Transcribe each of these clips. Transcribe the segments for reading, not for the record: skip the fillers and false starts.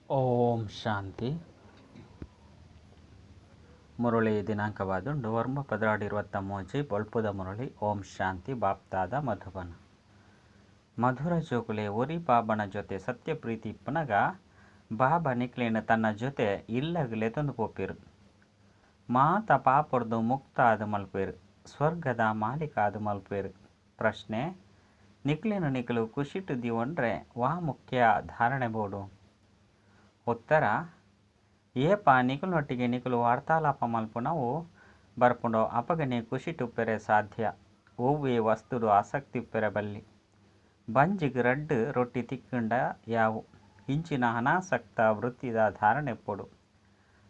ಓಂ ಶಾಂತಿ. ಮುರಳಿ ದಿನಾಂಕವಾದುಂಡು ವರ್ಮ 12/23 ಬೊಲ್ಪುದ ಮುರಳಿ. ಓಂ ಶಾಂತಿ. ಬಾಪ್ತಾದ ಮಧುಬನ. ಮಧುರ ಜೋಕುಲೆ ಒರಿ ಬಾಬನ ಜೊತೆ ಸತ್ಯ ಪ್ರೀತಿ ಇಪ್ಪುನಗ ಬಾಬಾ ನಿಕ್ಲೇನ ತನ್ನ ಜೊತೆ ಇಲ್ಲಗ್ ಲೆತೊಂದು ಪೋಪೆರು. ಮಾತ ಪಾಪೊರ್ದು ಮುಕ್ತ ಆದ್ ಮಲ್ಪುವೆರು, ಸ್ವರ್ಗದ ಮಾಲೀಕ ಆದ್ ಮಲ್ಪುವೆರು. ಪ್ರಶ್ನೆ: ನಿಕ್ಲೇನ ನಿಕುಲು ಖುಷಿಟ್ ದಿವೊಂಡ್ರೆ ವಾ ಮುಖ್ಯ ಧಾರಣೆ ಬೋಡು? ಉತ್ತರ: ಏಪ ನಿಕುಲ್ನೊಟ್ಟಿಗೆ ನಿಕುಲು ವಾರ್ತಾಲಾಪ ಮಲ್ಪುನವು ಬರ್ಪುಂಡೋ ಅಪಗನೆ ಖುಷಿಟ್ ಉಪ್ಪೆರೆ ಸಾಧ್ಯ. ಒವ್ವೆ ವಸ್ತುಡು ಆಸಕ್ತಿ ಉಪ್ಪೆರೆ ಬಲ್ಲಿ. ಬಂಜಿಗ್ ರಡ್ಡ್ ರೊಟ್ಟಿ ತಿಕ್ಕ್ಂಡ ಯಾವು ಇಂಚಿನ ಅನಾಸಕ್ತ ವೃತ್ತಿದ ಧಾರಣೆ ಇಪ್ಪೊಡು.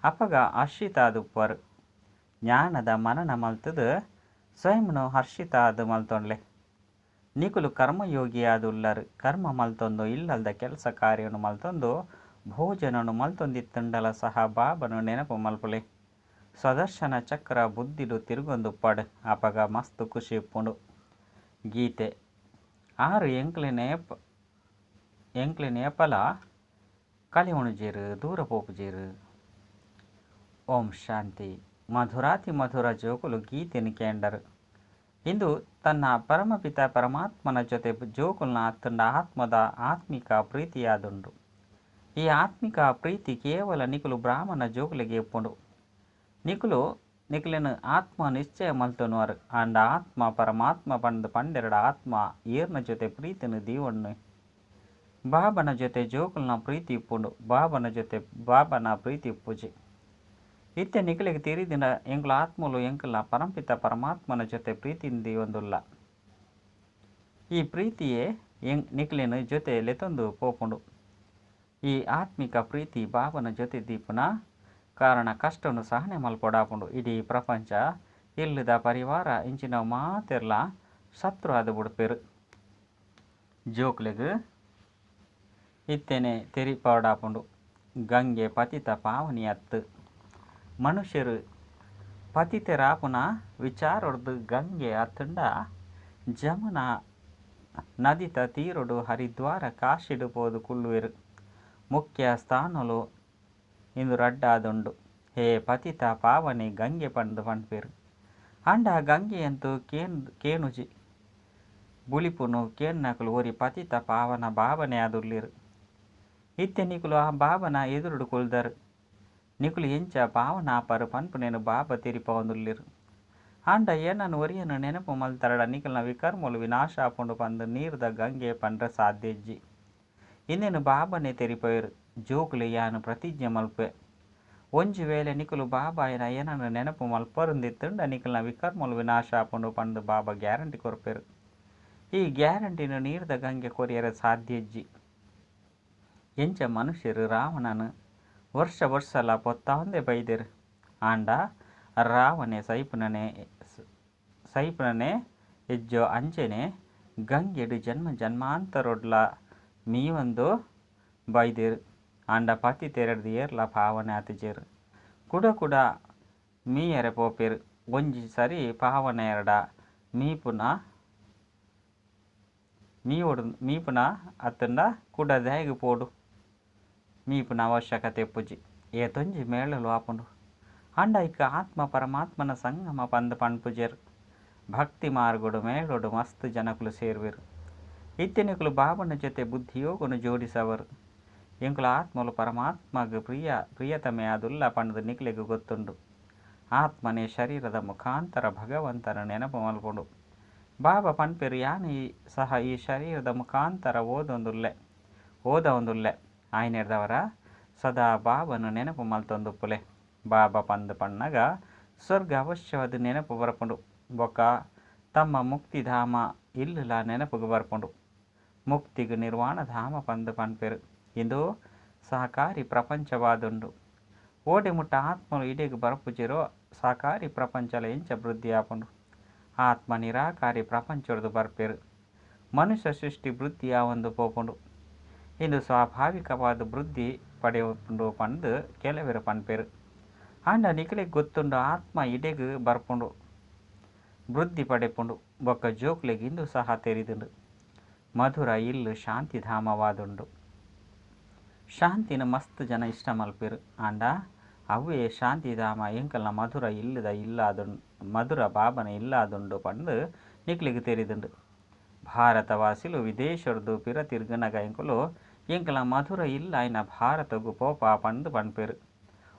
ಅಪಗ ಹರ್ಷಿತ ಆದ್ ಉಪ್ಪುವರ್. ಜ್ಞಾನದ ಮನನ ಮಲ್ತುದು ಸ್ವಯಂನು ಹರ್ಷಿತ ಆದ್ ಮಲ್ತೊನ್ಲೆ. ನಿಕುಲು ಕರ್ಮಯೋಗಿಯಾದ್ ಉಲ್ಲರ್. ಕರ್ಮ ಮಲ್ತೊಂದು ಇಲ್ಲಲ್ದ ಕೆಲಸ ಕಾರ್ಯನು ಮಲ್ತೊಂದು ಭೋಜನನು ಮಲ್ತೊಂದಿತ್ತುಂಡಲ ಸಹ ಬಾಬನು ನೆನಪು ಮಲ್ಪುಲೆ. ಸ್ವದರ್ಶನ ಚಕ್ರ ಬುದ್ಧಿಡು ತಿರುಗೊಂದುಪ್ಪಡ್. ಅಪಗ ಮಸ್ತ್ ಖುಷಿ ಉಪ್ಪುಂಡು. ಗೀತೆ ಆರು ಎಂಕ್ಲೆನೆ ಏಪಲ ಕಳೆವೊಣುಜೆರ್, ದೂರ ಪೋಪುಜೆರ್. ಓಂ ಶಾಂತಿ. ಮಧುರಾತಿ ಮಧುರ ಜೋಕುಲು ಗೀತೆನು ಕೇಂಡರು. ಇಂದು ತನ್ನ ಪರಮಪಿತ ಪರಮಾತ್ಮನ ಜೊತೆ ಜೋಕುಲ್ನ ಅತ್ತಂಡ ಆತ್ಮದ ಆತ್ಮಿಕ ಪ್ರೀತಿಯಾದುಂಡು. ಈ ಆತ್ಮಿಕ ಪ್ರೀತಿ ಕೇವಲ ನಿಕುಲು ಬ್ರಾಹ್ಮಣ ಜೋಕುಲಿಗೆ ಇಪ್ಪುಂಡು. ನಿಕುಲು ನಿಕುಲೆನ ಆತ್ಮ ನಿಶ್ಚಯ ಮಲ್ತೊನುವರು. ಆಂಡ ಆತ್ಮ ಪರಮಾತ್ಮ ಪಂದ್ ಪಂಡೆರಡ ಆತ್ಮ ಏರ್ನ ಜೊತೆ ಪ್ರೀತಿನ ದೀವಣ್ಣು. ಬಾಬನ ಜೊತೆ ಜೋಕುಲ್ನ ಪ್ರೀತಿ ಇಪ್ಪುಂಡು, ಬಾಬನ ಜೊತೆ ಬಾಬನ ಪ್ರೀತಿ ಇಪ್ಪುಜಿ. ಇತ್ತೆ ನಿಕುಲೆಗ್ ತೆರಿದಿನ ಎಂಕುಲು ಆತ್ಮಲು ಎಂಕುಲ್ನ ಪರಂಪಿತ ಪರಮಾತ್ಮನ ಜೊತೆ ಪ್ರೀತಿನ ದೀವೊಂದುಲ್ಲ. ಈ ಪ್ರೀತಿಯೇ ನಿಕುಲೆನ ಜೊತೆ ಲೆತೊಂದು ಪೋಪುಂಡು. ಈ ಆತ್ಮಿಕ ಪ್ರೀತಿ ಬಾಬನ ಜೊತೆ ದೀಪುನ ಕಾರಣ ಕಷ್ಟನು ಸಹನೆ ಮಲ್ಪೊಡಾಪುಂಡು. ಇಡೀ ಪ್ರಪಂಚ ಇಲ್ಲದ ಪರಿವಾರ ಇಂಚಿನ ಮಾತೆರ್ಲ ಶತ್ರು ಆದ್ ಬುಡ್ಪೆರು. ಜೋಕ್ಲೆಗ್ ಇತ್ತೆನೆ ತೆರಿಪಾಡಾಪುಂಡು. ಗಂಗೆ ಪತಿತ ಪಾವನಿ ಅತ್ತು. ಮನುಷ್ಯರು ಪತಿತೆರಾಪುನ ವಿಚಾರೊರ್ದು ಗಂಗೆ ಅತ್ತಂಡ ಜಮುನಾ ನದಿತ ತೀರೊಡು ಹರಿದ್ವಾರ ಕಾಶಿಡ್ ಪೋದು ಕುಲ್ಲುವೆರು. ಮುಖ್ಯ ಸ್ಥಾನಲು ಇಂದು ರಡ್ಡಾದುಂಡು. ಹೇ ಪತಿತ ಪಾವನಿ ಗಂಗೆ ಪಂದ್ ಪನ್ಪೆರು. ಆಂಡ ಗಂಗೆಯಂತೂ ಕೇನುಜಿ. ಬುಳಿಪುನು ಕೇನ್ನಕುಲು ಒರಿ ಪತಿತ ಪಾವನ ಬಾಬನೆ ಆದುಲ್ಲೆರು. ಇತ್ತೆ ನಿಕುಲು ಆ ಬಾಬನ ಎದುರುಡು ಕುಲ್ದರು. ನಿಕುಲು ಎಂಚ ಪಾವನ ಆಪರು ಪನ್ಪುನೆನ್ ಬಾಬಾ ತೆರಿಪಾವೊಂದುಲ್ಲೆರು. ಆಂಡ ಏನನ್ ಒರಿಯನ್ ನೆನಪು ಮಲ್ತರಡ ನಿಕಲ್ನ ವಿಕರ್ಮಲು ವಿನಾಶ ಆಪುಂಡು ಪಂದ್ ನೀರ್ದ ಗಂಗೆ ಪಂಡ್ರೆ ಸಾಧ್ಯ ಇಜ್ಜಿ. ಇಂದೆನು ಬಾಬನೆ ತೆರಿಪವೆರು. ಜೋಕುಲೆ ಯಾನ್ ಪ್ರತಿಜ್ಞೆ ಮಲ್ಪುವೆ. ಒಂಜಿ ವೇಳೆ ನಿಕುಲು ಬಾಬಾಯನ ಏನನ್ನ ನೆನಪು ಮಲ್ಪರುಂದಿತ್ತುಂಡ ನಿಕಲ್ನ ವಿಕರ್ಮಲು ವಿನಾಶ ಆಪುಂಡು ಪಂದ್ ಬಾಬಾ ಗ್ಯಾರಂಟಿ ಕೊರ್ಪೆರು. ಈ ಗ್ಯಾರಂಟಿನ ನೀರ್ದ ಗಂಗೆ ಕೊರಿಯರೆ ಸಾಧ್ಯ ಇಜ್ಜಿ. ಎಂಚ ಮನುಷ್ಯರು ರಾವಣನ ವರ್ಷ ವರ್ಷಲ ಪೊತ್ತಾಂದೆ ಬೈದೆರು. ಆಂಡ ರಾವಣೆ ಸೈಪುನನೆ ಎಜ್ಜೋ ಅಂಚೆನೆ ಗಂಗೆಡು ಜನ್ಮ ಜನ್ಮಾಂತರೊಡ್ಲ ಮೀವೊಂದು ಬೈದೆರು. ಆಂಡ ಪತಿತೆರೆಡ್ದ್ ಏರ್ಲ ಪಾವನೆ ಆತಿಜೆರು. ಕುಡ ಕುಡ ಮೀಯರೆ ಪೋಪೆರು. ಒಂಜಿ ಸರಿ ಪಾವನೆಯರಡ ಮೀಪುನ ಅತ್ತಂಡ ಕುಡ ದಾಯೆಗ್ ಪೋಡು. ಮೀಪುನ ಅವಶ್ಯಕತೆ ಇಪ್ಪುಜಿ. ಏತೊಂಜಿ ಮೇಳಲು ಆಪುಂಡು. ಆಂಡ ಐಕ್ ಆತ್ಮ ಪರಮಾತ್ಮನ ಸಂಗಮ ಪಂದ್ ಪನ್ಪುಜೆರು. ಭಕ್ತಿ ಮಾರ್ಗಡು ಮೇಳಡು ಮಸ್ತ್ ಜನಕುಲು ಸೇರುವೆರು. ಇತ್ತೆ ನಿಕುಲು ಬಾಬನ ಜೊತೆ ಬುದ್ಧಿಯೋಗನು ಜೋಡಿಸವರು. ಎಂಕುಲು ಆತ್ಮಲು ಪರಮಾತ್ಮಗ್ ಪ್ರಿಯತಮೆ ಆದುಲ್ಲ ಪಂದ್ ನಿಕುಲೆಗ್ ಗೊತ್ತುಂಡು. ಆತ್ಮನೇ ಶರೀರದ ಮುಖಾಂತರ ಭಗವಂತನ ನೆನಪು ಮಲ್ಪುಂಡು. ಬಾಬಾ ಪನ್ಪೆರು ಯಾನ್ ಸಹ ಈ ಶರೀರದ ಮುಖಾಂತರ ಓದೊಂದುಲ್ಲೆ. ಆಯ್ನೆರ್ದವರ ಸದಾ ಬಾಬನ ನೆನಪು ಮಲ್ತೊಂದುಪ್ಪುಲೆ. ಬಾಬಾ ಪಂದ್ ಪನ್ನಗ ಸ್ವರ್ಗ ಅವಶ್ಯವಾದ ನೆನಪು ಬರ್ಪುಂಡು. ಬೊಕ್ಕ ತಮ್ಮ ಮುಕ್ತಿಧಾಮ ಇಲ್ಲುಲ ನೆನಪುಗು ಬರ್ಪುಂಡು. ಮುಕ್ತಿಗ್ ನಿರ್ವಾಣ ಧಾಮ ಪಂದ್ ಪನ್ಪೆರು. ಇಂದು ಸಹಕಾರಿ ಪ್ರಪಂಚವಾದುಂಡು. ಓಡೆ ಮುಟ್ಟ ಆತ್ಮಲು ಇಡೆಗ್ ಬರ್ಪುಜೆರೋ ಸಾಕಾರಿ ಪ್ರಪಂಚಲ ಎಂಚ ವೃದ್ಧಿ ಆಪುಂಡು. ಆತ್ಮ ನಿರಾಕಾರಿ ಪ್ರಪಂಚೊರ್ದು ಬರ್ಪೆರು. ಮನುಷ್ಯ ಸೃಷ್ಟಿ ವೃದ್ಧಿ ಆವೊಂದು ಪೋಪುಂಡು. ಇಂದು ಸ್ವಾಭಾವಿಕವಾದ ವೃದ್ಧಿ ಪಡೆಯುಂಡು ಪಂದ್ ಕೆಲವೆರು ಪನ್ಪೆರು. ಆಂಡ ನಿಕುಲೆಗ್ ಗೊತ್ತುಂಡು ಆತ್ಮ ಇಡೆಗ್ ಬರ್ಪುಂಡು, ವೃದ್ಧಿ ಪಡೆಪುಂಡು. ಬೊಕ್ಕ ಜೋಕ್ಲೆಗ್ ಇಂದು ಸಹ ತೆರಿದುಂಡು. ಮಧುರ ಇಲ್ಲು ಶಾಂತಿಧಾಮವಾದುಂಡು. ಶಾಂತಿನ ಮಸ್ತ್ ಜನ ಇಷ್ಟ ಮಲ್ಪೆರು. ಆಂಡ ಅವ್ವೇ ಶಾಂತಿಧಾಮ ಎಂಕಲ್ನ ಮಧುರ ಇಲ್ಲದ ಇಲ್ಲಾದುಂಡು, ಮಧುರ ಬಾಬನ ಇಲ್ಲಾದುಂಡು ಪಂದ್ ನಿಕ್ಲೆಗ್ ತೆರಿದುಂಡು. ಭಾರತವಾಸಿಲು ವಿದೇಶೊರ್ದು ಪಿರ ತಿರ್ಗನಗ ಎಂಕುಲು ಎಂಕಲ್ನ ಮಧುರ ಇಲ್ಲಾಯಿನ ಭಾರತೊಗು ಪೋಪ ಪಂದ್ ಪನ್ಪೆರು.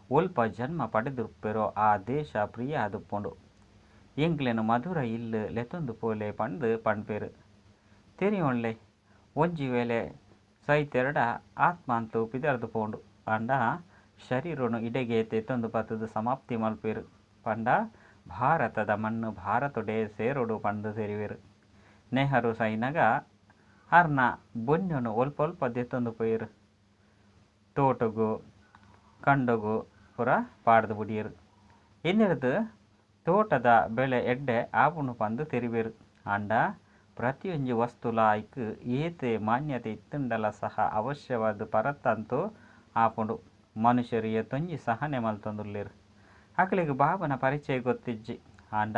ಒಲ್ಪ ಜನ್ಮ ಪಡೆದುಪ್ಪೆರೋ ಆ ದೇಶ ಪ್ರಿಯ ಆದುಪ್ಪುಂಡು. ಎಂಕ್ಲೆನ ಮಧುರ ಇಲ್ಲ್ ಲೆತೊಂದು ಪೋಲೆ ಪಂದ್ ಪನ್ಪೆರು. ತೆರಿಯೊನ್ಲೆ, ಒಂಜಿ ವೇಳೆ ಸೈತೆರ್ಡ ಆತ್ಮ ಅಂತೂ ಪಿದರ್ದ್ ಪೋಂಡು. ಆಂಡ ಶರೀರೊನು ಇಡೆಗೆ ದೆತೊಂದು ಬತ್ತುದು ಸಮಾಪ್ತಿ ಮಲ್ಪುವೆರು. ಪಂಡ ಭಾರತದ ಮಣ್ಣು ಭಾರತೊಡೇ ಸೇರೊಡು ಪಂದ್ ತೆರಿವೆರು. ನೆಹರು ಸೈನಗ ಅರ್ನ ಬೊನ್ಯೊನು ಒಲ್ಪೊಲ್ಪ ದೆತೊಂದು ಪೋಯೆರು. ತೋಟೊಗು ಕಂಡೊಗು ಪೂರ ಪಾಡ್ದ್ ಬುಡಿಯೆರು. ಇಂದೆರ್ದ್ ತೋಟದ ಬೆಳೆ ಎಡ್ಡೆ ಆಪುಂಡು ಪಂದ್ ತೆರಿವೆರು. ಆಂಡ ಪ್ರತಿಯೊಂಜಿ ವಸ್ತುಲ ಐಕ್ ಏತೆ ಮಾನ್ಯತೆ ಇತ್ತುಂಡಲ ಸಹ ಅವಶ್ಯವಾದ್ ಪರತಂತು ಆಪುಂಡು. ಮನುಷ್ಯರು ಏತೊಂಜಿ ಸಹನೆ ಮಲ್ತೊಂದುಲ್ಲೆರ್. ಅಕ್ಲೆಗ್ ಬಾಬನ ಪರಿಚಯ ಗೊತ್ತಿಜ್ಜಿ. ಆಂಡ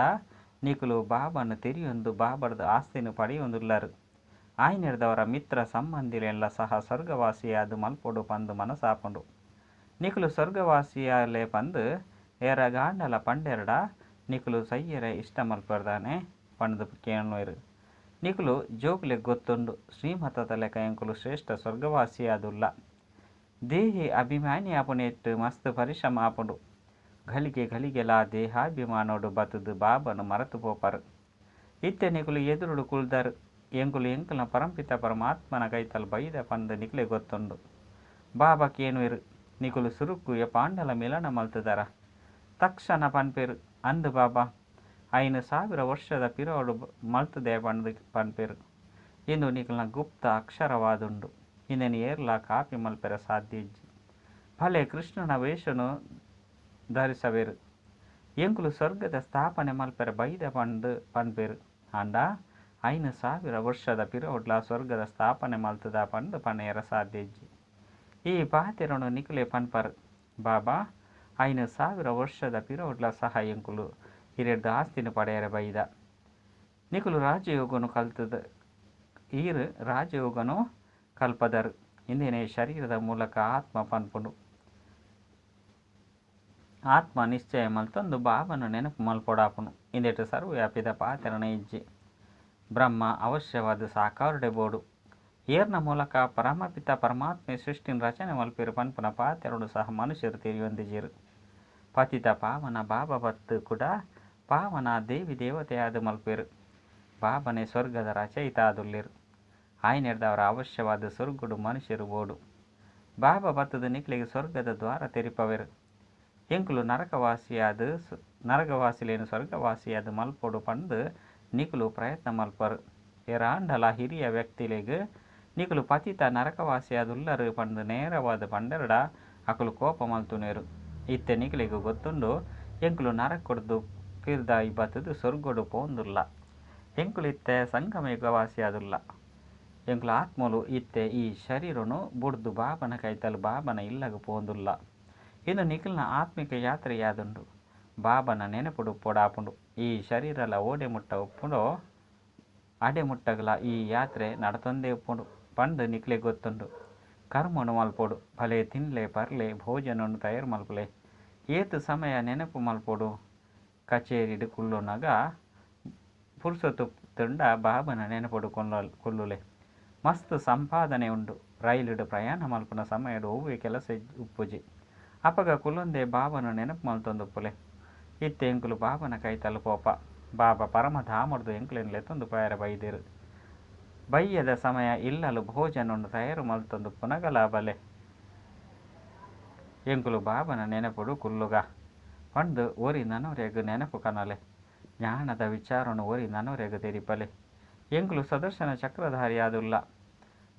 ನಿಕುಲು ಬಾಬನ ತೆರಿಯೊಂದು ಬಾಬರ್ದ್ ಆಸ್ತಿನ ಪಡೆಯೊಂದುಲ್ಲರ್. ಆಯಿನೆಡ್ದಾವರ ಮಿತ್ರ ಸಂಬಂಧಿಲೆನ್ಲ ಸಹ ಸ್ವರ್ಗವಾಸಿಯಾದ್ ಮಲ್ಪೊಡು ಪಂದ್ ಮನಸಾಪುಂಡು. ನಿಕುಲು ಸ್ವರ್ಗವಾಸಿಯಾಲೆ ಪಂದ್ ಏರೆಗಾಂಡಲ ಪಂಡೆರ್ಡ ನಿಕುಲು ಸೈಯೆರೆ ಇಷ್ಟ ಮಲ್ಪೆರ್ದಾನೆ ಪಂದ್ ಕೇನುವೆರ್. ನಿಕುಲು ಜೋಕುಲೆಗ್ ಗೊತ್ತುಂಡು, ಶ್ರೀಮತದ ಲೆಕ ಎಂಕುಲು ಶ್ರೇಷ್ಠ ಸ್ವರ್ಗವಾಸಿಯಾದುಲ್ಲ. ದೇಹಿ ಅಭಿಮಾನಿ ಆಪುನೆಟ್ ಮಸ್ತ್ ಪರಿಶ್ರಮ ಆಪುಂಡು. ಘಳಿಗೆ ಘಳಿಗೆಲಾ ದೇಹಾಭಿಮಾನೊಡು ಬತ್ತುದು ಬಾಬನು ಮರತು ಪೋಪರ್. ಇತ್ತೆ ನಿಕುಲು ಎದುರುಡು ಕುಲ್ದರ್. ಎಂಕುಲು ಎಂಕಲ್ನ ಪರಂಪಿತ ಪರಮಾತ್ಮನ ಕೈತಲ್ ಬೈದ ಪಂದ್ ನಿಕ್ಲೆಗ್ ಗೊತ್ತುಂಡು. ಬಾಬಾ ಕೇನುವೆರ್, ನಿಕುಲು ಸುರುಕು ಏಪಾಂಡಲ ಮಿಲನ ಮಲ್ತುದರ? ತಕ್ಷಣ ಪನ್ಪೆರ್, ಅಂದ್ ಬಾಬಾ, 5000 ವರ್ಷದ ಪಿರವುಡು ಮಲ್ತುದೆ ಪಂದ್ ಪನ್ಪೆರ್. ಇಂದು ನಿಕಲ್ನ ಗುಪ್ತ ಅಕ್ಷರವಾದುಂಡು. ಇಂದೆನ್ ಏರ್ಲಾ ಕಾಪಿ ಮಲ್ಪೆರೆ ಸಾಧ್ಯ ಇಜ್ಜಿ. ಭಲೆ ಕೃಷ್ಣನ ವೇಷನು ಧರಿಸವೆರ್. ಎಂಕುಲು ಸ್ವರ್ಗದ ಸ್ಥಾಪನೆ ಮಲ್ಪೆರೆ ಬೈದ ಪಂದ್ ಪನ್ಪೆರ್. ಆಂಡ 5000 ವರ್ಷದ ಪಿರವುಡ್ಲಾ ಸ್ವರ್ಗದ ಸ್ಥಾಪನೆ ಮಲ್ತುದ ಪಂದ್ ಪನೆಯೆರೆ ಸಾಧ್ಯ ಇಜ್ಜಿ. ಈ ಪಾತೆರೊನು ನಿಕುಲೇ ಪನ್ಪರ್, ಬಾಬಾ 5000 ವರ್ಷದ ಪಿರವುಡ್ಲಾ ಸಹ ಎಂಕುಲು ಇರೆಡ್ದ್ ಆಸ್ತಿನ ಪಡೆಯರೆ ಬೈದ. ನಿಕುಲು ರಾಜಯೋಗನು ಕಲ್ತುದ, ಈರ್ ರಾಜಯೋಗನು ಕಲ್ಪದರ್. ಇಂದೆನೇ ಶರೀರದ ಮೂಲಕ ಆತ್ಮ ಪನ್ಪುಂಡು. ಆತ್ಮ ನಿಶ್ಚಯ ಮಲ್ತೊಂದು ಬಾಬನ ನೆನಪು ಮಲ್ಪೊಡಾಪುಂಡು. ಇಂದೆಟ್ ಸರ್ವವ್ಯಾಪಿದ ಪಾತೆರನೆ ಇಜ್ಜಿ. ಬ್ರಹ್ಮ ಅವಶ್ಯವಾದ ಸಾಕಾರಡೆ ಬೋಡು. ಏರ್ನ ಮೂಲಕ ಪರಮಪಿತ ಪರಮಾತ್ಮೆ ಸೃಷ್ಟಿನ ರಚನೆ ಮಲ್ಪೆರು ಪನ್ಪುನ ಪಾತೆರೊಡು ಸಹ ಮನುಷ್ಯರು ತೆರಿಯೊಂದಿಜೆರು. ಪತಿತ ಪಾವನ ಬಾಬಾ ಬತ್ತು ಕೂಡ ಪಾವನ ದೇವಿ ದೇವತೆಯಾದ ಮಲ್ಪೆರು. ಬಾಬನೇ ಸ್ವರ್ಗದ ರಚಯಿತ ಆದುಲ್ಲೆರು. ಆಯಿನೆಡ್ದಾವರ ಅವಶ್ಯವಾದ ಸ್ವರ್ಗಡು ಮನುಷ್ಯರು ಬೋಡು. ಬಾಬಾ ಬತ್ತದ ನಿಕ್ಲೆಗ್ ಸ್ವರ್ಗದ ದ್ವಾರ ತೆರಿಪವೆರು. ಎಂಕುಲು ನರಕವಾಸಿಯಾದ ನರಕವಾಸಿಲೇನು ಸ್ವರ್ಗವಾಸಿಯಾದ ಮಲ್ಪೊಡು ಪಂದ್ ನಿಕುಲು ಪ್ರಯತ್ನ ಮಲ್ಪರು. ಏರಾಂಡಲ ಹಿರಿಯ ವ್ಯಕ್ತಿಲೆಗ್ ನಿಕುಲು ಪತಿತ ನರಕವಾಸಿಯಾದುಲ್ಲರು ಪಂದ್ ನೇರವಾದ ಪಂಡೆರ್ಡ ಅಕುಲು ಕೋಪ ಮಲ್ತುನೇರು. ಇತ್ತೆ ನಿಕ್ಲೆಗ್ ಗೊತ್ತುಂಡು, ಎಂಕುಲು ನರಕೊಡ್ದು ಪಿರ್ದಾಯಿ ಬತ್ತುದು ಸ್ವರ್ಗಡು ಪೋಂದುಲ್ಲ. ಎಂಕುಲು ಇತ್ತೆ ಸಂಗಮಯುಗವಾಸಿಯಾದುಲ್ಲ. ಎಂಕುಲು ಆತ್ಮಲು ಇತ್ತೆ ಈ ಶರೀರನು ಬುಡ್ದು ಬಾಬನ ಕೈತಲ್ ಬಾಬನ ಇಲ್ಲಗ್ ಪೋಂದುಲ್ಲ. ಇಂದು ನಿಕಲ್ನ ಆತ್ಮಿಕ ಯಾತ್ರೆಯಾದುಂಡು. ಬಾಬನ ನೆನಪುಡು ಪೊಡಾಪುಂಡು. ಈ ಶರೀರಲ ಓಡೆ ಮುಟ್ಟ ಉಪ್ಪುಂಡೋ ಅಡೆ ಮುಟ್ಟಗಲ ಈ ಯಾತ್ರೆ ನಡತೊಂದೇ ಉಪ್ಪುಂಡು ಪಂದ್ ನಿಕ್ಲೆಗ್ ಗೊತ್ತುಂಡು. ಕರ್ಮನು ಮಲ್ಪೊಡು, ಭಲೆ ತಿನ್ಲೆ ಪರ್ಲೆ ಭೋಜನನು ತಯಾರು ಮಲ್ಪಲೆ. ಏತ್ ಸಮಯ ನೆನಪು ಮಲ್ಪೊಡು. ಕಚೇರಿಡ್ ಕುಲ್ಲುನಗ ಪುರ್ಸೊತ್ತು ತುಂಡ ಬಾಬನ ನೆನಪುಡು ಕುಲ್ಲುಲೆ. ಮಸ್ತ್ ಸಂಪಾದನೆ ಉಂಡು. ರೈಲುಡು ಪ್ರಯಾಣ ಮಲ್ಪುನ ಸಮಯಡು ಒವ್ವೆ ಕೆಲಸ ಉಪ್ಪುಜಿ. ಅಪಗ ಕುಲ್ಲೊಂದೇ ಬಾಬನ ನೆನಪು ಮಲ್ತೊಂದುಪ್ಪುಲೆ. ಇತ್ತೆ ಎಂಕುಲು ಬಾಬನ ಕೈತಲ್ ಪೋಪ. ಬಾಬಾ ಪರಮಧಾಮಡ್ದು ಎಂಕ್ಲೆನ್ ಲೆತೊಂದು ಪೋಯೆರೆ ಬೈದೆರು. ಬಯ್ಯದ ಸಮಯ ಇಲ್ಲಲು ಭೋಜನನು ತಯಾರು ಮಲ್ತೊಂದುಪ್ಪುನಗಲ ಬಲೆ ಎಂಕುಲು ಬಾಬನ ನೆನಪುಡು ಕುಲ್ಲುಗ ಪಂದ್ ಒರಿ ನನೊರೆಗ್ ನೆನಪು ಕನಲೆ. ಜ್ಞಾನದ ವಿಚಾರನು ಒರಿ ನನೊರೆಗ್ ತೆರಿಪಲೆ. ಎಂಕುಲು ಸದರ್ಶನ ಚಕ್ರಧಾರಿಯಾದುಲ್ಲ.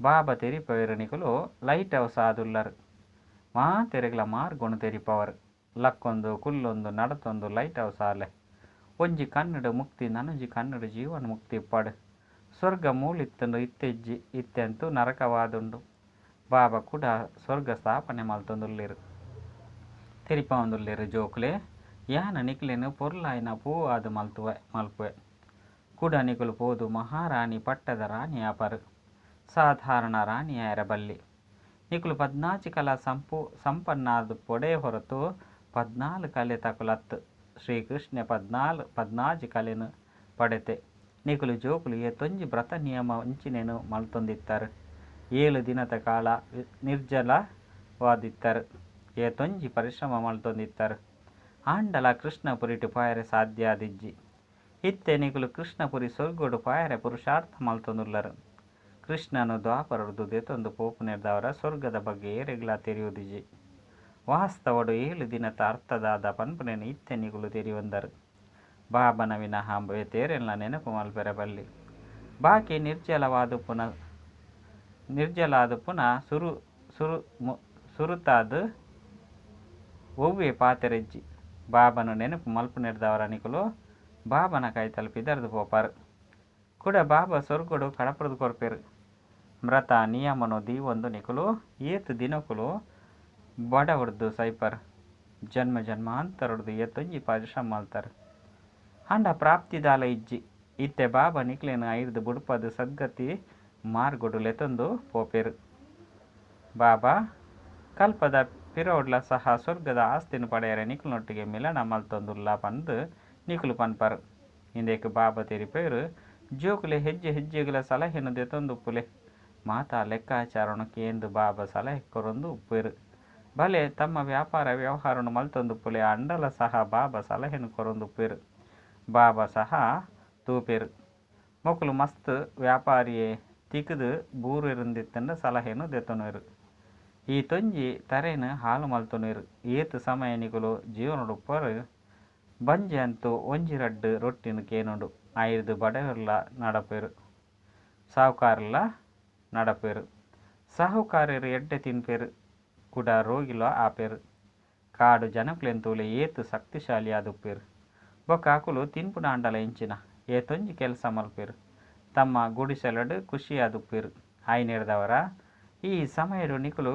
ಬಾಬಾ ತೆರಿಪವೆರು ನಿಕುಲು ಲೈಟ್ ಹೌಸ್ ಆದುಲ್ಲರು. ಮಾತೆರೆಗ್ಲ ಮಾರ್ಗೊನು ತೆರಿಪವರು. ಲಕ್ಕೊಂದು ಕುಲ್ಲೊಂದು ನಡತೊಂದು ಲೈಟ್ ಹೌಸ್ ಆಲೆ. ಒಂಜಿ ಕಣ್ಣುಡು ಮುಕ್ತಿ ನನೊಂಜಿ ಕಣ್ಣುಡು ಜೀವನ ಮುಕ್ತಿ ಇಪ್ಪಡು. ಸ್ವರ್ಗ ಮೂಲಿತ್ತುಂಡು ಇತ್ತೆಜ್ಜಿ, ಇತ್ತೆಂತೂ ನರಕವಾದುಂಡು. ಬಾಬಾ ಕೂಡ ಸ್ವರ್ಗ ಸ್ಥಾಪನೆ ಮಲ್ತೊಂದುಲ್ಲೆರು. ತೆರಿಪಾವೊಂದುಲ್ಲೆರು ಜೋಕುಲೆ, ಯಾನ್ ನಿಕ್ಲೆನ್ ಪೊರ್ಲಾಯಿನ ಪೂ ಆದ್ ಮಲ್ಪುವೆ. ಕೂಡ ನಿಕುಲು ಪೋದು ಮಹಾರಾಣಿ ಪಟ್ಟದ ರಾಣಿ ಆಪರು. ಸಾಧಾರಣ ರಾಣಿ ಆಯೆರೆ ಬಲ್ಲಿ. ನಿಕುಲು 14 ಕಲಾ ಸಂಪನ್ನಾದ ಪೊಡೆ ಹೊರತು 14 ಕಲೆ ತಕುಲತ್ತು. ಶ್ರೀಕೃಷ್ಣ 14 ಕಲೆನು ಪಡೆತೆ. ನಿಕುಲು ಜೋಕುಲು ಏತೊಂಜಿ ವ್ರತ ನಿಯಮ ಅಂಚಿನೇನು ಮಲ್ತೊಂದಿತ್ತಾರೆ. 7 ದಿನದ ಕಾಲ ನಿರ್ಜಲವಾದಿತ್ತಾರೆ. ಏತೊಂಜಿ ಪರಿಶ್ರಮ ಮಲ್ತೊಂದಿತ್ತಾರೆ. ಆಂಡಲ ಕೃಷ್ಣಪುರಿಟು ಪಾಯರೆ ಸಾಧ್ಯ ಆದಿಜ್ಜಿ. ಇತ್ತೆ ನಿಕುಲು ಕೃಷ್ಣಪುರಿ ಸ್ವರ್ಗೋಡು ಪಾಯರೆ ಪುರುಷಾರ್ಥ ಮಲ್ತೊಂದುಲ್ಲರು. ಕೃಷ್ಣನು ದ್ವಾಪರದು ದೆತೊಂದು ಪೋಪುನೆರ್ದವರ ಸ್ವರ್ಗದ ಬಗ್ಗೆ ಏರೆಗ್ಲಾ ತೆರಿಯುದಿಜಿ. ವಾಸ್ತವಡು 7 ದಿನದ ಅರ್ಥದಾದ ಪನ್ಪುನೆನ್ ಇತ್ತೆ ನಿಕುಲು ತೆರಿಯೊಂದರು. ಬಾಬನ ವಿನಃ ಬೇತೇರೆನ್ಲ ನೆನಪು ಮಲ್ಪೆರೆ ಬಲ್ಲಿ. ಬಾಕಿ ನಿರ್ಜಲಾದುಪ್ಪುನ ಸುರುತಾದ್ ಒವ್ವೆ ಪಾತೆರೆಜ್ಜಿ. ಬಾಬನು ನೆನಪು ಮಲ್ಪುನೆರ್ದವರ ನಿಕುಲು ಬಾಬನ ಕೈತಲ್ ಪಿದರ್ದು ಪೋಪಾರು. ಕುಡ ಬಾಬಾ ಸ್ವರ್ಗೋಡು ಕಡಪುರ್ದು ಕೊರ್ಪೆರು. ವ್ರತ ನಿಯಮನು ದೀವೊಂದು ನಿಕುಲು ಏತ್ ದಿನಕುಲು ಬಡವಡ್ದು ಸೈಪರ್. ಜನ್ಮ ಜನ್ಮಾಂತರಡ್ದು ಏತೊಂಜಿ ಪರಿಶ್ರಮ ಮಲ್ತಾರ್. ಆಂಡ ಪ್ರಾಪ್ತಿದಾಲ ಇಜ್ಜಿ. ಇತ್ತೆ ಬಾಬಾ ನಿಕ್ಲೆನ್ ಐರ್ದು ಬುಡ್ಪದು ಸದ್ಗತಿ ಮಾರ್ಗೊಡು ಲೆತೊಂದು ಪೋಪೆರು. ಬಾಬಾ ಕಲ್ಪದ ಪಿರವುಡ್ಲ ಸಹ ಸ್ವರ್ಗದ ಆಸ್ತಿನ ಪಡೆಯರೆ ನಿಕುಲ್ನೊಟ್ಟಿಗೆ ಮಿಲನ ಮಲ್ತೊಂದುಲ್ಲ ಪಂದು ನಿಕುಲು ಪನ್ಪರು. ಇಂದೇಕ್ ಬಾಬಾ ತೆರಿಪೇರು ಜೋಕುಲೆ ಹೆಜ್ಜೆ ಹೆಜ್ಜೆಗಳ ಸಲಹೆನು ದೆತೊಂದು ಉಪ್ಪುಲೆ. ಮಾತಾ ಲೆಕ್ಕಾಚಾರನು ಕೇಂದು ಬಾಬಾ ಸಲಹೆ ಕೊರೊಂದು ಉಪ್ಪೇರು. ಬಲೆ ತಮ್ಮ ವ್ಯಾಪಾರ ವ್ಯವಹಾರನು ಮಲ್ತೊಂದು ಉಪ್ಪುಲೆ. ಅಂಡಲ ಸಹ ಬಾಬಾ ಸಲಹೆನು ಕೊರೊಂದು ಉಪ್ಪೇರು. ಬಾಬಾ ಸಹ ತೂಪೇರು. ಮೊಕುಲು ಮಸ್ತ್ ವ್ಯಾಪಾರಿಯೇ ತಿಕ್ಕದು ಬೂರೆರುಂದಿತ್ತಂಡ ಸಲಹೆನು ದೆತೊನುವೆರು. ಈ ತೊಂಜಿ ತರೆನು ಹಾಳು ಮಲ್ತೊನುವೆರು. ಏತ್ ಸಮಯ ನಿಕುಲು ಜೀವನೊಡುಪ್ಪರು. ಬಂಜೆ ಅಂತೂ ಒಂಜಿ ರಡ್ಡು ರೊಟ್ಟಿನ ಕೇನುಂಡು. ಐರ್ದು ಬಡವರ್ಲ ನಡಪೇರು, ಸಾಹುಕಾರಲ್ಲ ನಡಪೇರು. ಸಾಹುಕಾರರು ಎಡ್ಡೆ ತಿನ್ಪೇರು, ಕುಡ ರೋಗಿಲ ಆಪೇರು. ಕಾಡು ಜನಕ್ಲೆನ್ ತೂಲೆ ಏತ್ ಶಕ್ತಿಶಾಲಿ ಆದುಪ್ಪೇರು. ಬೊಕ್ಕ ಅಕುಲು ತಿನ್ಪುನಾಂಡಲ ಇಂಚಿನ ಏತೊಂಜಿ ಕೆಲಸ ಮಲ್ಪೇರು. ತಮ್ಮ ಗುಡಿಸೆಲಡು ಖುಷಿಯಾದುಪ್ಪೇರು. ಆಯ್ನೆರ್ದವರ ಈ ಸಮಯಡು ನಿಕುಲು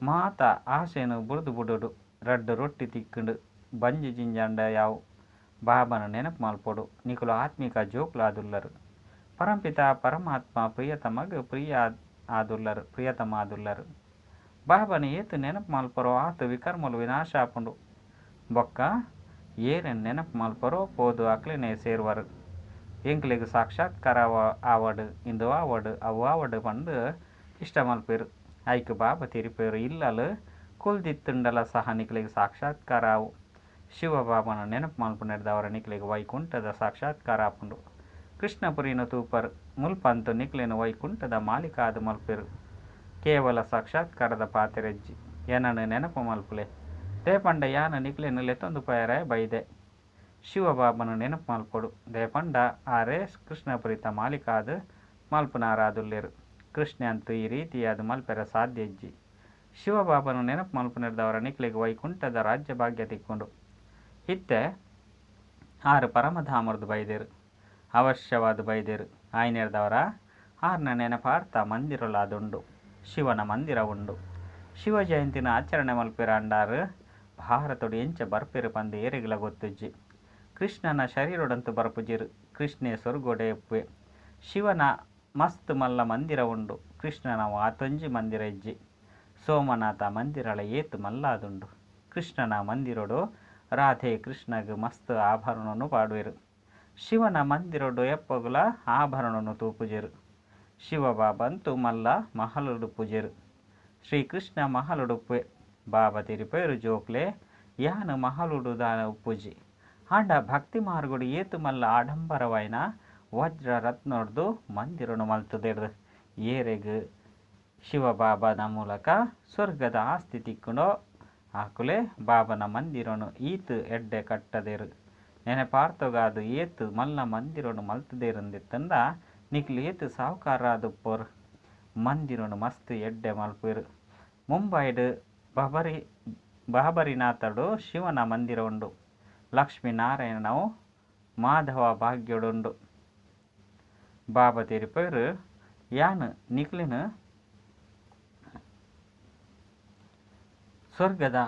ಮಾತ ಆಸೆನು ಬುಡ್ದು ಬುಡೋಡು. ರಡ್ಡು ರೊಟ್ಟಿ ತಿಕ್ಕುಂಡು ಬಂಜಿ ಜಿಂಜಾಂಡ ಯಾವು. ಬಾಬನ ನೆನಪು ಮಲ್ಪೊಡು. ನಿಕುಲು ಆತ್ಮಿಕ ಜೋಕುಲಾದುಲ್ಲರು. ಪರಂಪಿತ ಪರಮಾತ್ಮ ಪ್ರಿಯತಮಗ್ ಪ್ರಿಯ ಆದುಲ್ಲರು, ಪ್ರಿಯತಮ ಆದುಲ್ಲರು. ಬಾಬನ ಏತು ನೆನಪು ಮಲ್ಪರೋ ಆತು ವಿಕರ್ಮಲು ವಿನಾಶ ಆಪುಂಡು. ಬೊಕ್ಕ ಏರೆನ್ ನೆನಪು ಮಲ್ಪರೋ ಪೋದು ಅಕ್ಲೆನೆ ಸೇರುವರು. ಎಂಕ್ಲೆಗ್ ಸಾಕ್ಷಾತ್ಕಾರ ಆವಡ್ ಇಂದು ಆವಡ್ ಅವು ಆವಡ್ ಪಂದು ಇಷ್ಟ ಮಲ್ಪೇರು. ಐಕ್ ಬಾಬಾ ತೆರಿಪೇರು ಇಲ್ಲಲು ಕುಲ್ದಿತ್ತುಂಡಲ ಸಹ ನಿಕ್ಲೆಗ್ ಸಾಕ್ಷಾತ್ಕಾರ ಆವು. ಶಿವಬಾಬನ ನೆನಪು ಮಲ್ಪುನೆರ್ದವರ ನಿಕ್ಲೆಗ್ ವೈಕುಂಠದ ಸಾಕ್ಷಾತ್ಕಾರ ಆಪುಂಡು. ಕೃಷ್ಣಪುರಿನ ತೂಪರ್ ಮುಲ್ಪಂತು ನಿಕ್ಲೆನ ವೈಕುಂಠದ ಮಾಲೀಕ ಆದ್ ಮಲ್ಪೇರು. ಕೇವಲ ಸಾಕ್ಷಾತ್ಕಾರದ ಪಾತೆರೆಜ್ಜಿ. ಎನನು ನೆನಪು ಮಲ್ಪುಲೆ. ದೇಪಂಡ ಯಾನ ನಿಕ್ಲೆನ್ ಲೆತೊಂದು ಪೋಯರೆ ಬೈದೆ. ಶಿವಬಾಬನ ನೆನಪು ಮಲ್ಪೊಡು. ದೇಪಂಡ ಆರೇ ಕೃಷ್ಣಪುರಿತ ಮಾಲೀಕ ಆದ್ ಮಲ್ಪುನಾರಾದುಲ್ಲೇರು. ಕೃಷ್ಣ ಅಂತೂ ಈ ರೀತಿಯಾದ ಮಲ್ಪೆರ ಸಾಧ್ಯ ಇಜ್ಜಿ. ಶಿವಬಾಬನ ನೆನಪು ಮಲ್ಪುನೆರ್ದವರ ನಿಕ್ಲೆಗ್ ವೈಕುಂಠದ ರಾಜ್ಯ ಭಾಗ್ಯ ತಿಕ್ಕೊಂಡು. ಇತ್ತೆ ಆರು ಪರಮಧಾಮರ್ದು ಬೈದೇರು, ಅವಶ್ಯವಾದ ಬೈದೇರು. ಆಯ್ನೆರ್ದವರ ಆರ್ನ ನೆನಪಾರ್ಥ ಮಂದಿರಲಾದುಂಡು. ಶಿವನ ಮಂದಿರ ಉಂಡು. ಶಿವ ಜಯಂತಿನ ಆಚರಣೆ ಮಲ್ಪೆರ ಅಂಡಾರು ಭಾರತೊಡು ಎಂಚ ಬರ್ಪೆರು ಪಂದು ಏರೆಗ್ಲ ಗೊತ್ತುಜ್ಜಿ. ಕೃಷ್ಣನ ಶರೀರೊಡಂತೂ ಬರ್ಪುಜಿರು. ಕೃಷ್ಣೆ ಸ್ವರ್ಗೋಡೆ ಉಪ್ಪೆ. ಶಿವನ ಮಸ್ತ್ ಮಲ್ಲ ಮಂದಿರ ಉಂಡು. ಕೃಷ್ಣನ ಆತೊಂಜಿ ಮಂದಿರ ಇಜ್ಜಿ. ಸೋಮನಾಥ ಮಂದಿರಳ ಏತ್ ಮಲ್ಲಾದುಂಡು. ಕೃಷ್ಣನ ಮಂದಿರೊಡು ರಾಧೆ ಕೃಷ್ಣಗ್ ಮಸ್ತ್ ಆಭರಣನು ಪಾಡುವೆರು. ಶಿವನ ಮಂದಿರೊಡು ಎಪ್ಪಗುಲ ಆಭರಣನು ತೂಪುಜೆರು. ಶಿವಬಾಬಂತು ಮಲ್ಲ ಮಹಲುಡುಪ್ಪುಜೆರು. ಶ್ರೀಕೃಷ್ಣ ಮಹಲುಡುಪ್ಪೆ. ಬಾಬಾ ತೆರಿಪೇರು ಜೋಕ್ಲೆ ಯಾನು ಮಹಲುಡುದಾನ ಉಪ್ಪುಜಿ. ಆಂಡ ಭಕ್ತಿ ಮಾರ್ಗೊಡು ಏತು ಮಲ್ಲ ಆಡಂಬರವಾಯಿನ ವಜ್ರ ರತ್ನೊಡ್ದು ಮಂದಿರನು ಮಲ್ತುದೆರ್ದು. ಏರೆಗ್ ಶಿವಬಾಬನ ಮೂಲಕ ಸ್ವರ್ಗದ ಆಸ್ತಿ ತಿಕ್ಕುಂಡೋ ಆಕುಲೆ ಬಾಬನ ಮಂದಿರನು ಈತ್ ಎಡ್ಡೆ ಕಟ್ಟದೇರು. ನೆನಪಾರ್ತೊಗಾದು ಏತು ಮಲ್ಲ ಮಂದಿರನು ಮಲ್ತುದೇರುಂದಿತ್ತಂದ ನಿಕ್ಲು ಏತು ಸಾಹುಕಾರಾದುಪ್ಪೋರು. ಮಂದಿರನು ಮಸ್ತ್ ಎಡ್ಡೆ ಮಲ್ಪೇರು. ಮುಂಬೈಡ್ ಬಾಬರಿನಾಥಡು ಶಿವನ ಮಂದಿರ ಉಂಡು. ಲಕ್ಷ್ಮೀನಾರಾಯಣವು ಮಾಧವ ಭಾಗ್ಯಡುಂಡು. ಬಾಬಾ ತೆರಿಪೇರು ಯಾನು ನಿಕ್ಲೆನ್ ಸ್ವರ್ಗದ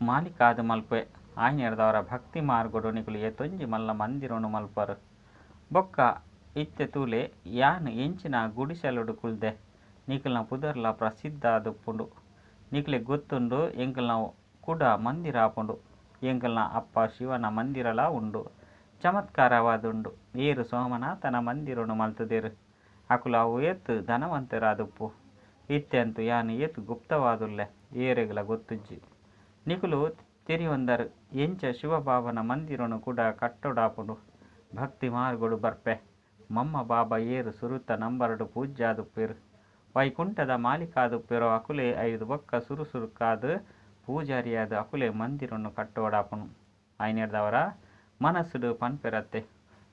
ಮಾಲೀಕಾದ ಮಲ್ಪೆ. ಆಯ್ನೆರ್ದವರ ಭಕ್ತಿ ಮಾರ್ಗೊಡು ನಿಕುಲು ಏತೊಂಜಿ ಮಲ್ಲ ಮಂದಿರನು ಮಲ್ಪರು. ಬೊಕ್ಕ ಇತ್ತೆ ತೂಲೆ ಯಾನ್ ಎಂಚಿನ ಗುಡಿಸೆಲುಡು ಕುಲ್ದೆ. ನಿಕುಲ್ನ ಪುದರ್ಲ ಪ್ರಸಿದ್ಧ ಆದುಪ್ಪುಂಡು. ನಿಕ್ಲೆ ಗೊತ್ತುಂಡು ಎಂಕಲ್ನ ಕುಡ ಮಂದಿರ ಆಪುಂಡು. ಎಂಕಲ್ನ ಅಪ್ಪ ಶಿವನ ಮಂದಿರಲಾ ಉಂಡು. ಚಮತ್ಕಾರವಾದುಂಡು. ಏರು ಸೋಮನಾಥನ ಮಂದಿರನು ಮಲ್ತುದೆರು. ಅಕುಲು ಅವು ಏತ್ ಧನವಂತರಾದುಪ್ಪು. ಇತ್ತೆಂತು ಯಾನು ಏತ್ ಗುಪ್ತವಾದುಲ್ಲೆ ಏರೆಗ್ಲ ಗೊತ್ತುಜ್ಜಿ. ನಿಕುಲು ತೆರಿಯೊಂದರು ಎಂಚ ಶಿವಬಾಬನ ಮಂದಿರನು ಕೂಡ ಕಟ್ಟೊಡಾಪುಂಡು. ಭಕ್ತಿ ಮಾರ್ಗಡು ಬರ್ಪೆ. ಮಮ್ಮ ಬಾಬಾ ಏರು ಸುರುತ ನಂಬರ್ಡು ಪೂಜ್ಯಾದುಪ್ಪೆರು. ವೈಕುಂಠದ ಮಾಲೀಕಾದುಪ್ಪೆರೋ ಅಕುಲೇ ಐದು ಬೊಕ್ಕ ಸುರು ಸುರುಕಾದು ಪೂಜಾರಿಯಾದ ಅಕುಲೇ ಮಂದಿರನ್ನು ಕಟ್ಟೋಡಾಪುಂಡು. ಐನೆರ್ದವರ ಮನಸ್ಸುಡು ಪನ್ಪೆರತ್ತೆ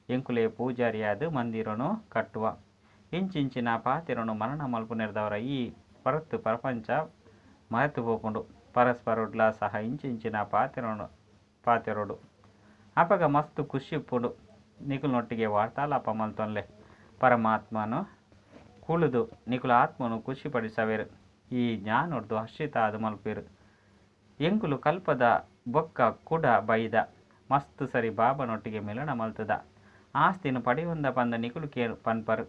ಎಂಕುಲೇ ಪೂಜಾರಿಯಾದ ಮಂದಿರನು ಕಟ್ಟುವ. ಇಂಚಿಂಚಿನ ಪಾತೆರನು ಮರಣ ಮಲ್ಪುನೆರ್ದವರ ಈ ಪರತ್ ಪ್ರಪಂಚ ಮರೆತು ಪೋಪುಂಡು. ಪರಸ್ಪರೊಡ್ಲ ಸಹ ಇಂಚಿಂಚಿನ ಪಾತೆರೊಡು ಅಪಗ ಮಸ್ತ್ ಖುಷಿ ಉಪ್ಪುಂಡು. ನಿಕುಲ್ನೊಟ್ಟಿಗೆ ವಾರ್ತಾಲಾಪ ಮಲ್ತೊನ್ಲೆ. ಪರಮಾತ್ಮನು ಕುಳಿದು ನಿಕುಲ ಆತ್ಮನು ಖುಷಿ ಪಡಿಸವೇರು. ಈ ಜ್ಞಾನೊಡ್ದು ಹರ್ಷಿತ ಆದ್ ಮಲ್ಪೇರು. ಎಂಕುಲು ಕಲ್ಪದ ಬೊಕ್ಕ ಕುಡ ಬೈದ ಮಸ್ತ್ ಸರಿ ಬಾಬನೊಟ್ಟಿಗೆ ಮಿಲನ ಮಲ್ತದ. ಆಸ್ತಿನ ಪಡೆಯೊಂದ ಪಂದ ನಿಕುಲು ಪನ್ಪರು.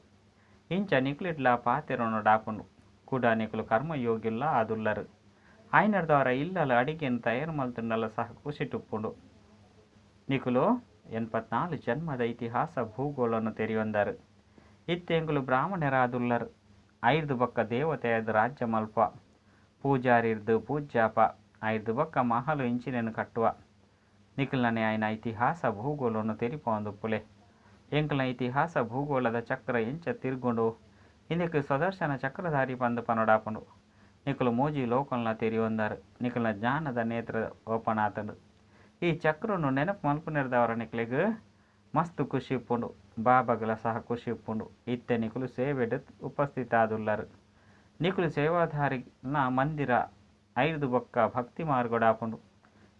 ಇಂಚ ನಿಕುಲಿಡ್ಲ ಪಾತೆರೊನೊಡಾಪುಂಡು. ಕುಡ ನಿಕುಲು ಕರ್ಮಯೋಗಿಲ್ಲ ಆದುಲ್ಲರು. ಆಯ್ನರ್ದವರ ಇಲ್ಲಲ ಅಡಿಗೆನ್ ತಯಾರು ಮಲ್ತುಂಡಲ ಸಹ ಖುಷಿಟುಪ್ಪುಂಡು. ನಿಕುಲು 84 ಜನ್ಮದ ಇತಿಹಾಸ ಭೂಗೋಳನು ತೆರಿಯೊಂದರು. ಇತ್ತೆ ಎಂಕುಲು ಬ್ರಾಹ್ಮಣರಾದುಲ್ಲರು. ಐರ್ದು ಬೊಕ್ಕ ದೇವತೆಯಾದ ರಾಜ್ಯ ಮಲ್ಪ ಪೂಜಾರಿರ್ದು ಪೂಜ್ಯಾಪ. ಐರ್ದು ಬೊಕ್ಕ ಮಹಲು ಇಂಚಿನೆನು ಕಟ್ಟುವ. ನಿಕುಲ್ನನೆ ಆಯ್ನ ಇತಿಹಾಸ ಭೂಗೋಳನು ತೆರಿಪೊಂದುಪ್ಪುಲೆ. ಎಂಕಲ್ನ ಇತಿಹಾಸ ಭೂಗೋಳದ ಚಕ್ರ ಎಂಚ ತಿರ್ಗುಂಡು. ಇಂದಕ್ಕೆ ಸ್ವದರ್ಶನ ಚಕ್ರಧಾರಿ ಪಂದು ಪನೊಡಾಪುಂಡು. ನಿಕುಲು ಮೂಜಿ ಲೋಕಲ್ನ ತೆರಿಯೊಂದರು. ನಿಕಲ್ನ ಜ್ಞಾನದ ನೇತ್ರ ಓಪನ್ ಆತಂಡು. ಈ ಚಕ್ರನು ನೆನಪು ಮಲ್ಪುನೆರ್ದವರ ನಿಕ್ಲೆಗ್ ಮಸ್ತ್ ಖುಷಿ ಉಪ್ಪುಂಡು. ಬಾಬಾಗಲ ಸಹ ಖುಷಿ ಉಪ್ಪುಂಡು. ಇತ್ತೆ ನಿಕುಲು ಸೇವೆಡ್ ಉಪಸ್ಥಿತ ಆದುಲ್ಲರು. ನಿಕುಲು ಸೇವಾಧಾರಿನ ಮಂದಿರ ಐರ್ದು ಬೊಕ್ಕ ಭಕ್ತಿ ಮಾರ್ಗಡಾಪುಂಡು.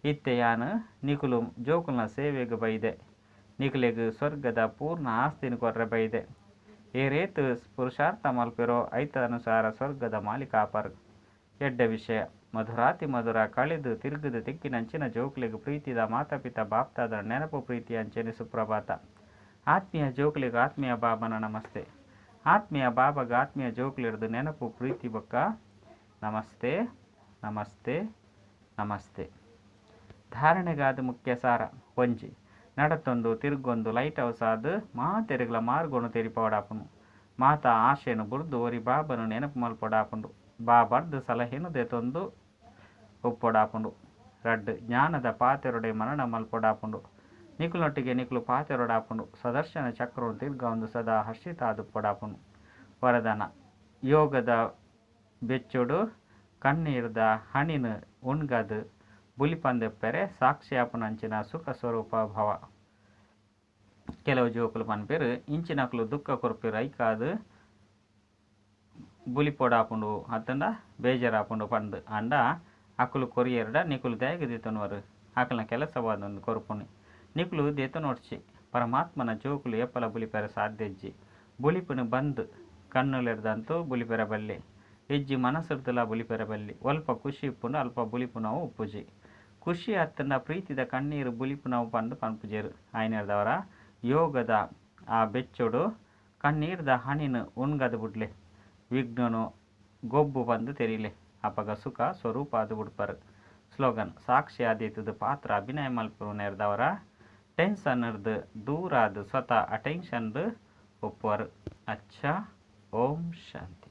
ಇತ್ತೆ ಯಾನು ನಿಕುಲು ಜೋಕುಲ್ನ ಸೇವೆಗ್ ಬೈದೆ. ನಿಕುಲೆಗ್ ಸ್ವರ್ಗದ ಪೂರ್ಣ ಆಸ್ತಿನ ಕೊರ್ರೆ ಬೈದೆ. ಏರೇತು ಪುರುಷಾರ್ಥ ಮಲ್ಪೆರೋ ಐತ ಅನುಸಾರ ಸ್ವರ್ಗದ ಮಾಲೀಕ ಆಪರು. ಎಡ್ಡೆ ವಿಷಯ. ಮಧುರಾತಿ ಮಧುರ ಕಳೆದು ತಿರುಗುದು ತೆಕ್ಕಿನಂಚಿನ ಜೋಕುಲೆಗ್ ಪ್ರೀತಿದ ಮಾತಾಪಿತ ಬಾಪ್ತಾದರ ನೆನಪು ಪ್ರೀತಿ ಅಂಚನೆ ಸುಪ್ರಭಾತ. ಆತ್ಮೀಯ ಜೋಕುಲೆಗ್ ಆತ್ಮೀಯ ಬಾಬನ ನಮಸ್ತೆ. ಆತ್ಮೀಯ ಬಾಬಾಗ ಆತ್ಮೀಯ ಜೋಕುಲಿರ್ದು ನೆನಪು ಪ್ರೀತಿ ಬೊಕ್ಕ ನಮಸ್ತೆ ನಮಸ್ತೆ ನಮಸ್ತೆ. ಧಾರಣೆಗಾದ ಮುಖ್ಯ ಸಾರ. ಒಂಜಿ ನಡತೊಂದು ತಿರುಗೊಂದು ಲೈಟ್ ಹೌಸ್ ಆದ್ ಮಾತೆರೆಗ್ಲ ಮಾರ್ಗೊನು ತೆರಿಪೋಡಾಪುನು. ಮಾತಾ ಆಶೆನು ಬುರ್ದು ಒರಿ ಬಾಬನು ನೆನಪು ಮಲ್ಪೊಡಾಪುಂಡು. ಬಾಬರ್ದು ಸಲಹೆನು ದೆತೊಂದು ಉಪ್ಪೊಡಾಪುಂಡು. ರಡ್ಡು ಜ್ಞಾನದ ಪಾತೆರೊಡೆ ಮರಣ ಮಲ್ಪೊಡಾಪುಂಡು. ನಿಕುಲೊಟ್ಟಿಗೆ ನಿಕುಲು ಪಾತೆರೊಡಾಪುಂಡು. ಸ್ವದರ್ಶನ ಚಕ್ರನು ತಿರ್ಗೊಂದು ಸದಾ ಹರ್ಷಿತ ಆದುಪ್ಪೊಡಾಪುಂಡು. ವರದಾನ. ಯೋಗದ ಬೆಚ್ಚೊಡು ಕಣ್ಣೀರ್ದ ಹಣಿನ ಉಣ್ಗದು ಬುಲಿಪಂದೆಪ್ಪರೆ ಸಾಕ್ಷಿಯಾಪುನಂಚಿನ ಸುಖ ಸ್ವರೂಪ ಭವ. ಕೆಲವು ಜೋಕುಲು ಪನ್ಪೆರು ಇಂಚಿನಕುಲು ದುಃಖ ಕೊರ್ಪೆರು ಐಕಾದು ಬುಲಿಪೊಡಾಪುಂಡು ಅತ್ತಂಡ ಬೇಜಾರಾಪುಂಡು ಪಂದು. ಅಂಡ ಅಕುಲು ಕೊರಿಯರ್ಡ ನಿಕುಲು ದಾಯೆಗ್ ದೆತೊನುವರು. ಅಕಲ್ನ ಕೆಲಸವಾದೊಂದು ಕೊರ್ಪುನಿ ನಿಕುಲು ದೆತೊನೊಡ್ಚಿ. ಪರಮಾತ್ಮನ ಜೋಕುಲು ಏಪಲ ಬುಲಿಪೆರೆ ಸಾಧ್ಯ ಇಜ್ಜಿ. ಬುಲಿಪುನು ಬಂದ್ ಕಣ್ಣುಲೆರ್ದಂತೂ ಬುಲಿಪೆರೆ ಬಲ್ಲಿ ಇಜ್ಜಿ, ಮನಸ್ಸುರ್ದುಲ ಬುಲಿಪೆರೆ ಬಲ್ಲಿ. ಒಲ್ಪ ಖುಷಿ ಉಪ್ಪುಂಡು ಅಲ್ಪ ಬುಲಿಪುನವು ಉಪ್ಪುಜಿ. ಖುಷಿ ಅತ್ತಂಡ ಪ್ರೀತಿದ ಕಣ್ಣೀರು ಬುಲಿಪುನವು ಪಂದು ಪನ್ಪುಜೆರು. ಆಯ್ನರ್ದವರ ಯೋಗದ ಆ ಬೆಚ್ಚೊಡು ಕಣ್ಣೀರ್ದ ಹಣಿನ ಉಣ್ಗದು ಬುಡ್ಲೆ. ವಿಘ್ನನು ಗೊಬ್ಬು ಪಂದು ತೆರಿಲೆ. ಅಪಗ ಸುಖ ಸ್ವರೂಪ ಆದ್ ಬುಡ್ಪರು. ಸ್ಲೋಗನ್. ಸಾಕ್ಷಿ ಆದಿತ್ತದ ಪಾತ್ರ ಅಭಿನಯ ಮಲ್ಪುನೆರ್ದವರ ಟೆನ್ಷನ್ ರ್ದು ದೂರಾದ ಸ್ವತಃ ಅಟೆನ್ಷನ್ ಒಪ್ಪುವರು. ಅಚ್ಚಾ. ಓಂ ಶಾಂತಿ.